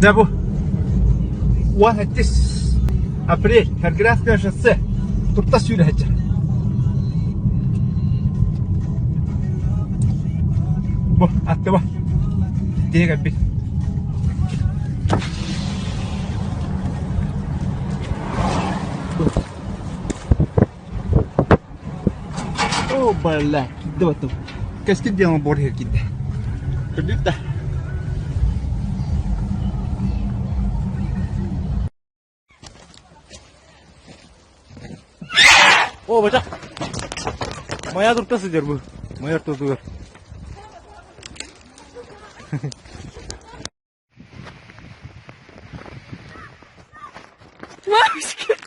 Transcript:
Дьэ бу 18 апрель Царьградское шоссе туртас сүүрэ сылдьар. Бу аттыба тиһэ кэлбит. О, бля, киирдэ баттым. Кэскил диэн бор иһэр киирдэ. Көрдүк да. О, бачах. Моя турта сидер бу. Моя туртугар. Мамочки!